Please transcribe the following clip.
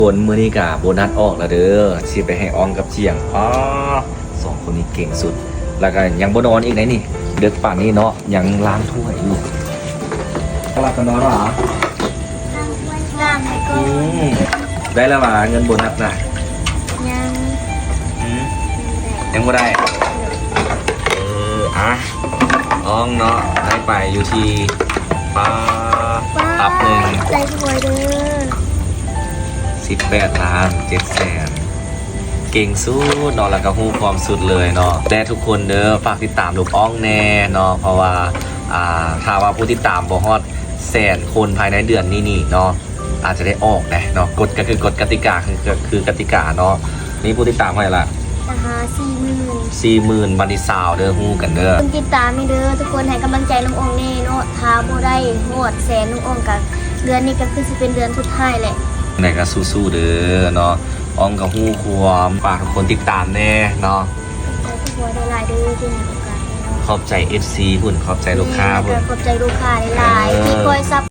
ຄົນ ມື້ນີ້ກະໂບນັດອອກແລ້ວເດີ ຊິໄປໃຫ້ອອງກັບຈຽງ. ອໍ ສອງຄົນນີ້ເກັ່ງສຸດ ແລ້ວກະຍັງບໍ່ນອນອີກໃດນີ້ ເດິກປານນີ້ເນາະ ຍັງລ້າງຖ້ວຍຢູ່. ຫຼັບກະນອນຫວາ? ລ້າງໄວ້ກ່ອນ. ອືມ ໄດ້ແລ້ວຫວາ ເງິນໂບນັດນະ? ຍັງ. ອືມ ຍັງບໍ່ໄດ້. ເອີ ອະ ອອງເນາະ ໄດ້ໄປຢູ່ທີ່ ປາ ປັບໜຶ່ງ ໄດ້ຖ້ວຍເດີ ສິບແປດລ້ານເຈັດແສນ. ເກັ່ງສຸດເນາະ ແລ້ວກະຮູ້ຄວາມສຸດເລີຍເນາະ. ແຕ່ທຸກຄົນເດີ ຝາກຕິດຕາມລູກອອງແນ່ເນາະ ເພາະວ່າ ອ່າ ຖ້າວ່າຜູ້ຕິດຕາມບໍ່ຮອດແສນຄົນພາຍໃນເດືອນນີ້ນີ້ເນາະ ອາດຈະໄດ້ອອກແດ່ເນາະ. ກົດ ກະຄືກົດກະຕິກາ ຄື ກະຄືກະຕິກາເນາະ. ມີຜູ້ຕິດຕາມເທົ່າໃດລະ? ອ່າຮະ ສີ່ໝື່ນ. ສີ່ໝື່ນ ບັດນີ້ຊາວເດີ ຮູ້ກັນເດີ. ຄົນຕິດຕາມນີ້ເດີ ທຸກຄົນໃຫ້ກຳລັງໃຈນ້ອງອອງແນ່ເນາະ. ຖ້າບໍ່ໄດ້ຮອດແສນ ນ້ອງອອງກະ ເດືອນນີ້ກະຄືຊິເປັນເດືອນສຸດທ້າຍແຫຼະ. ຈັ່ງໃດກະສູ້ໆເດີເນາະ ອອງກະຮູ້ຄວາມ ຝາກທຸກຄົນຕິດຕາມແນ່ເນາະ. ຂອບໃຈທຸກຄົນຫຼາຍໆເດີ ທີ່ໃຫ້ໂອກາດເນາະ. ຂອບໃຈເອັຟຊີພຸ້ນ ຂອບໃຈລູກຄ້າພຸ້ນ. ແມ່ນ ກະຂອບໃຈລູກຄ້າຫຼາຍໆ ເອີ ທີ່ຄອຍຊັບ